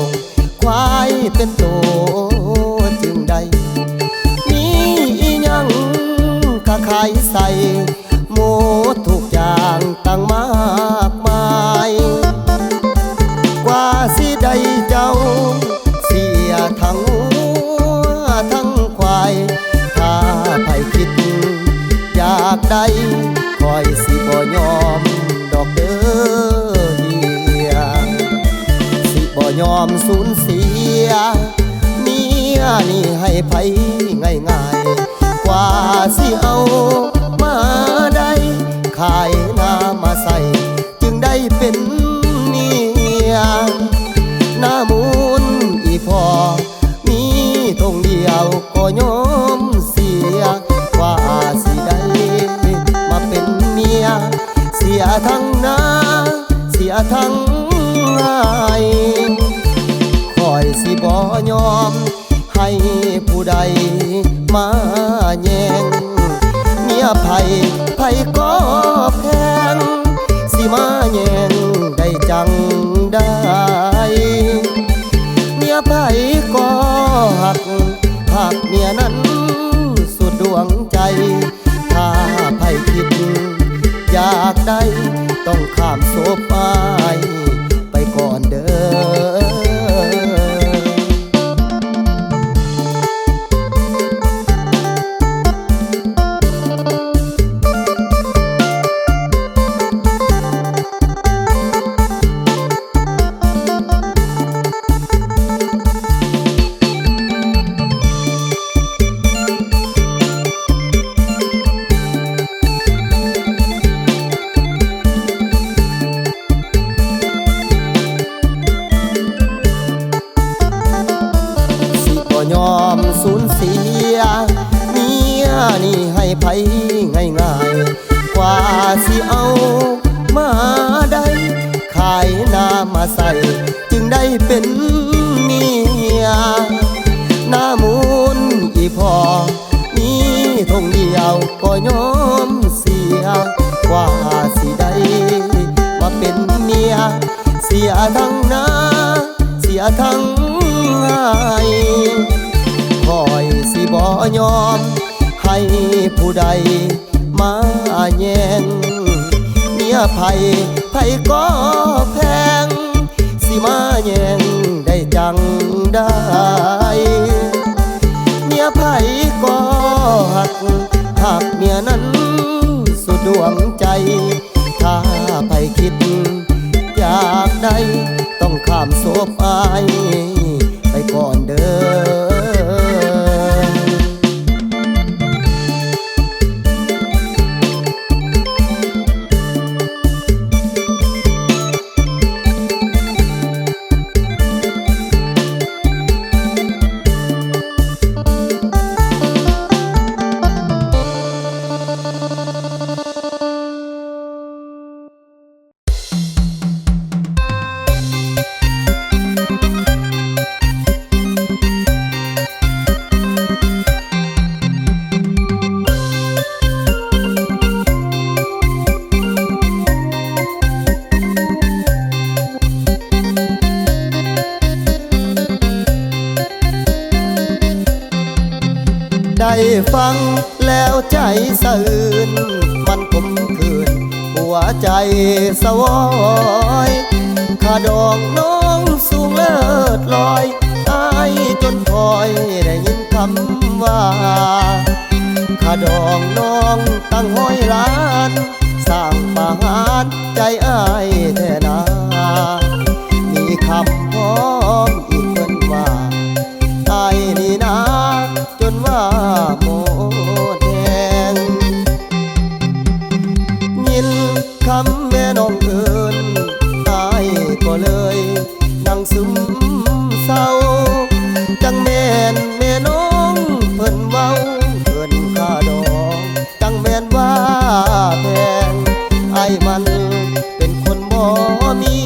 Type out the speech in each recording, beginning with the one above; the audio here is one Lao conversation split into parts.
ງ ຄວາຍເປັນໂຕຈຶ່ງໄດ້ ມີອີ່ຫຍັງກະຂາຍໃສ່ ໝົດທຸກຢ່າງຕັ້ງມາກມາຍ ກວ່າຊິໄດ້ເຈົ້າ ເສຍທັງງົວທັງຄວາຍ ຖ້າໃຜຄິດຢາກໄດ້ ຂ້ອຍຊິບໍ່ຍອມດອກເດີເຮຍ ຊິບໍ່ຍອມສູນເສຍ ເມຍນີ້ໃຫ້ໃຜງ່າຍໆ ກວ່າຊິເອົາມາໄດ້ ຂາຍນາມາໃສ່ ຈຶ່ງໄດ້ເປັນເມຍ ໜ້າມູນອີ່ພໍ່ ມີທົ່ງດຽວກໍຍອມເສຍ ກວ່າຊິໄດ້ມາເປັນເມຍ ເສຍທັງນາ ເສຍທັງໄຮ່ ຂ້ອຍຊິບໍ່ຍອມ ໃຫ້ຜູ້ໃດມາແຍ່ງ ເມຍໃຜໃຜກໍແພງ ຊິມາແຍ່ງໄດ້ຈັ່ງໃດ ເມຍໃຜກໍຮັກ ຮັກເມຍນັ້ນສຸດດວງໃຈ ຖ້າໃຜຄິດຢາກໄດ້ ຕ້ອງຂ້າມສົບອ້າຍໄປກ່ອນເດີ. ຊິບໍ່ຍອມສູນເສຍ ເມຍນີ້ໃຫ້ໃຜງ່າຍໆ ກວ່າຊິເອົາມາໄດ້ ຂາຍນາມາໃສ່ ຈຶ່ງໄດ້ເປັນເມຍ ໜ້າມູນອີ່ພໍ່ ມີທົ່ງດຽວກໍຍອມເສຍ ກວ່າຊິໄດ້ມາເປັນເມຍ ເສຍທັງນາ ເສຍທັງໄຮ່ ຂ້ອຍຊິບໍ່ຍອມໃຫ້ຜູ້ໃດ ມາແຍ່ງ ເມຍໃຜໃຜກໍແພງ ຊິມາແຍ່ງໄດ້ຈັ່ງໃດ ເມຍໃຜກໍຮັກ ຮັກເມຍນັ້ນສຸດດວງໃຈ ຖ້າໃຜຄິດຢາກໄດ້ ຕ້ອງຂ້າມສົບອ້າຍໄປກ່ອນເດີ. ໄດ້ຟັງແລ້ວໃຈສະອື່ນ ມັນຂົມຂື່ນຫົວໃຈສະຫວອຍ ຄ່າດອງນ້ອງສູງເລີດລອຍ ອ້າຍຈົນຄອຍໄດ້ຍິນຄຳວ່າ ຄ່າດອງນ້ອງຕັ້ງຮ້ອຍລ້ານ ສ້າງປະຫານໃຈອ້າຍແທ້ນາ ມີຄຳພ້ອມອີກເພິ່ນວ່າ ອ້າຍນີ້ນາ ຈົນວ່າໝົດແຮງ ຍິນຄຳແມ່ນ້ອງເອີ້ນ ອ້າຍກໍເລີຍນັ່ງຊຶມເສົ້າ ຈັ່ງແມ່ນແມ່ນ້ອງເພິ່ນເວົ້າ ເອີ້ນຄ່າດອງ ຈັ່ງແມ່ນວ່າແພງ ອ້າຍມັນເປັນຄົນບໍ່ມີ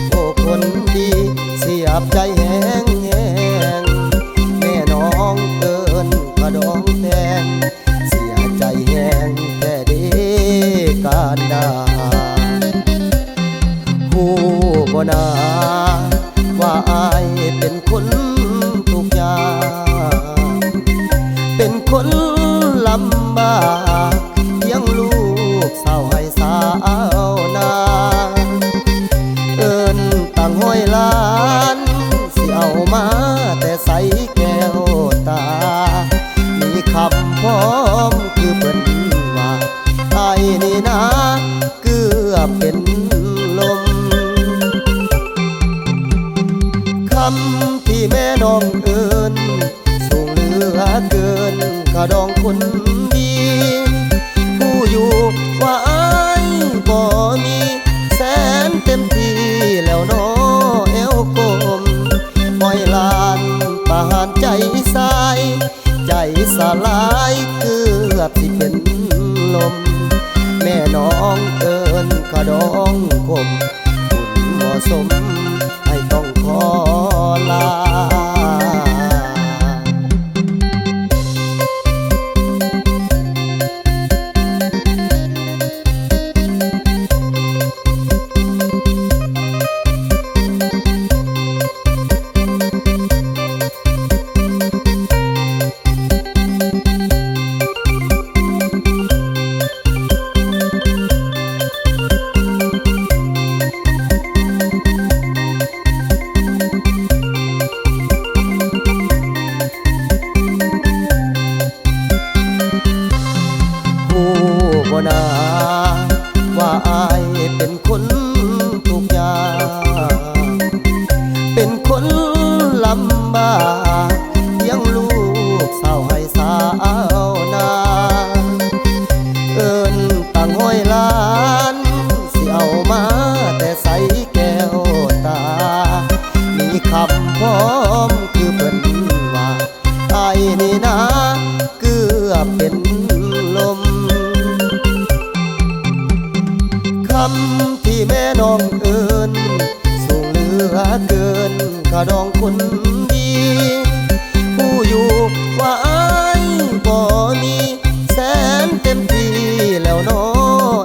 ໂອ້ ຄົນດີ ສຽບໃຈແຮງໆ ແມ່ນ້ອງເອີ້ນວ່າດອງແພງ ເສຍໃຈແຮງແທ້ເດການດາ ຮູ້ບໍ່ນາວ່າອ້າ ເປັນຄົນທຸກຍາກ ເປັນຄົນລຳບາກ ລ້ຽງລູກສາວໃຫ້ສາວນາ ເອີ້ນຕັ້ງຮ້ອຍລ້ານ ຊິເອົາມາແຕ່ໃສແກ້ວຕາ ມີຄຳພ້ອມຄືເພິ່ນວ່າ ອ້າຍນີ້ນາ ເກືອບເປັນລົມ ຄຳທີ່ແມ່ນ້ອງເອີ້ນ ສູງເຫຼືອເກີນຄ່າດອງຄົນດີ ຮູ້ຢູ່ວ່າອ້າຍບໍ່ມີ ແສນເຕັມທີ່ແລ້ວນໍແອວກົມ ຮ້ອຍລ້ານປະຫານໃຈຊາຍ ໃຈສະຫຼາຍເກືອບຊິເປັນລົມ ແມ່ນ້ອງເອີ້ນຄ່າດອງຄົມ ບຸນບໍ່ສົມໃຫ້ຕ້ອງຂໍລາ. ຮູ້ບໍ່ນາ ວ່າອ້າຍເປັນຄົນທຸກຍາກ ເປັນຄົນລຳບາກ ລ້ຽງລູກສາວໃຫ້ສາວນາ ເອີ້ນຕັ້ງຮ້ອຍລ້ານ ຊິເອົາມາແຕ່ໃສແກ້ວຕາ ມີຄຳພ້ອມຄືເພິ່ນວ່າ ອ້າຍນີ້ນາເກືອບເປັນລົມ ຄຳທີ່ແມ່ນ້ອງເອີ້ນ ສູງເຫຼືອເກີນຄ່າດອງຄົນດີ ຮູ້ຢູ່ວ່າອ້າຍບໍ່ມີ ແສນເຕັມທີ່ແລ້ວນໍ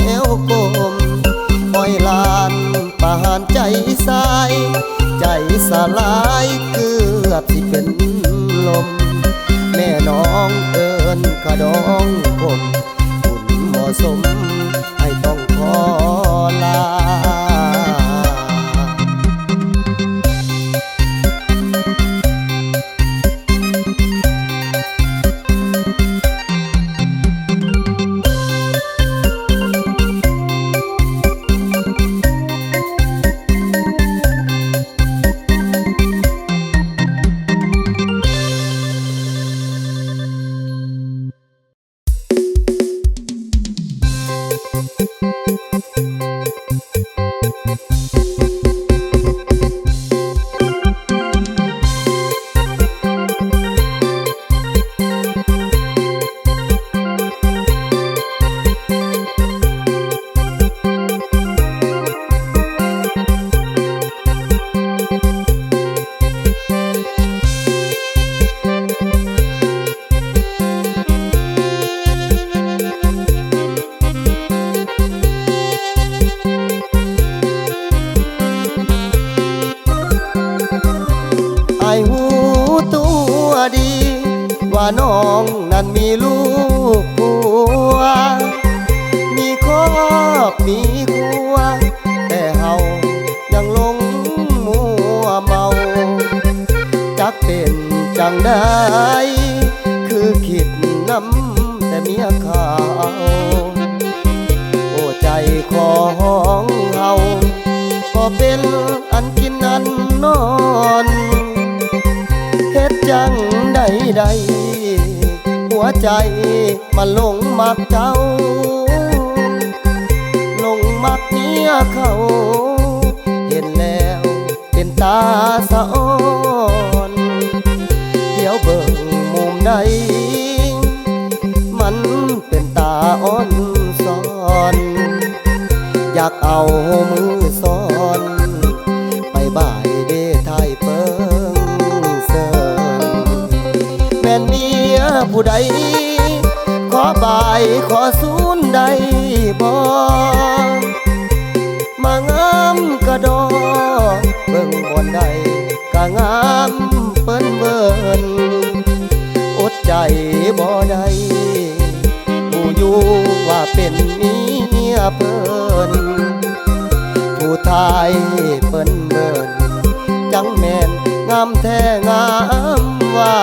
ແອວກົມ ອ້ອຍລ້ານປະຫານໃຈຊາຍ ໃຈສະຫຼາຍເກືອບຊິເປັນລົມ ແມ່ນ້ອງເອີ້ນຄ່າດອງຄົມ ບຸນບໍ່ສົມໃຫ້ຕ້ອງຂໍລາ. ອ້າຍຮູ້ຕົວດີວ່ານ້ອງນັ້ນມີລູກຜົວ ມີຄອບມີຄົວ ແຕ່ເຮົາຍັງຫຼົງມົວເມົາ ຈັກເປັນຈັ່ງໃດ ຄືຄິດນຳແຕ່ເມຍເຂົາ ໂອ້ ໃຈຂອງເຮົາ ບໍ່ເປັນອັນກິນອັນນອນ ເຮັດຈັ່ງໃດໄດ້ ຫົວໃຈ ມາຫຼົງມັກເຈົ້າ ຫຼົງມັກເມຍເຂົາ ເຫັນແລ້ວເປັນຕາສະອອນ ດຽວເບິ່ງມຸມໃດ ມັນເປັນຕາອ່ອນຊອນ ຢາກເອົາມືຊ້ອນ ໄປບາຍເດຖ່າຍເບິ່ງເຊິ່ງ ແມ່ນເມຍຜູ້ໃດ ຂໍບາຍຂໍຊູນໄດ້ບໍ່? ມາງາມກະດໍ ເບິ່ງບ່ອນໃດກະ ງາມເປີ້ນເວີນ ອົດໃຈບໍ່ໄດ້ ຮູ້ຢູ່ວ່າເປັນເມຍເພິ່ນ ຜູ້ຊາຍເພິ່ນເມີນ ຈັ່ງແມ່ນງາມແທ້ງາມວ່າ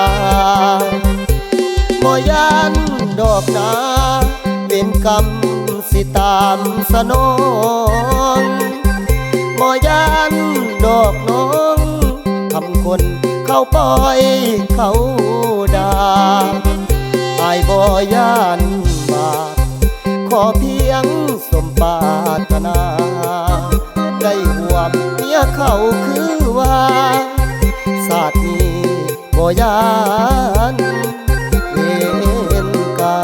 ບໍ່ຢ້ານດອກນາ ເວນກຳຊິຕາມສະໜອງ ບໍ່ຢ້ານດອກນ້ອງ ຄຳຄົນເຂົາປ້ອຍເຂົາດ່າ ອ້າຍບໍ່ຢ້ານບາບ ຂໍພຽງສົມປາດຖະໜາ ໄດ້ຮ່ວມເມຍເຂົາຄືວ່າ ຊາດນີ້ບໍ່ຢ້ານເວນກຳ.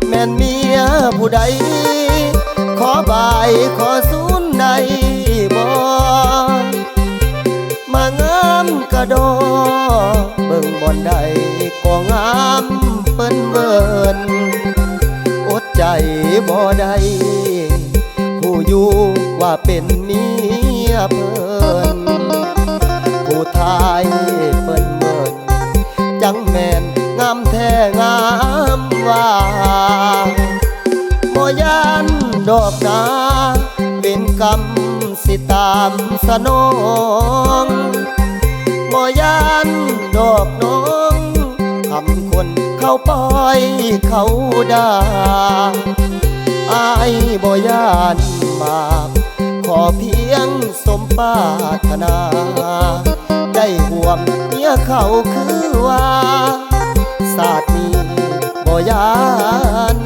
ແມ່ນເມຍຜູ້ໃດ ຂໍບາຍຂໍສູນໄດ້ບໍ່? ມາງາມກະດໍ ເບິ່ງບ່ອນໃດກໍງາມເປີ້ນເວີນ ອົດໃຈບໍ່ໄດ້ ຮູ້ຢູ່ວ່າເປັນເມຍເພິ່ນ ຜູ້ຊາຍເພິ່ນເມີນ ຈັ່ງແມ່ນງາມແທ້ງາມວ່າ ບໍ່ຢ້ານດອກນາ ເວນກຳຊິຕາມສະໜອງ ບໍ່ຢ້ານດອກນ້ອງ ຄຳຄົນເຂົາປ້ອຍເຂົາດ່າ ອ້າຍບໍ່ຢ້ານບາບ ຂໍພຽງ ສົມປາດຖະໜາ ໄດ້ຮ່ວມເມຍເຂົາຄືວ່າ ຊາດນີ້ບໍ່ຢ້ານ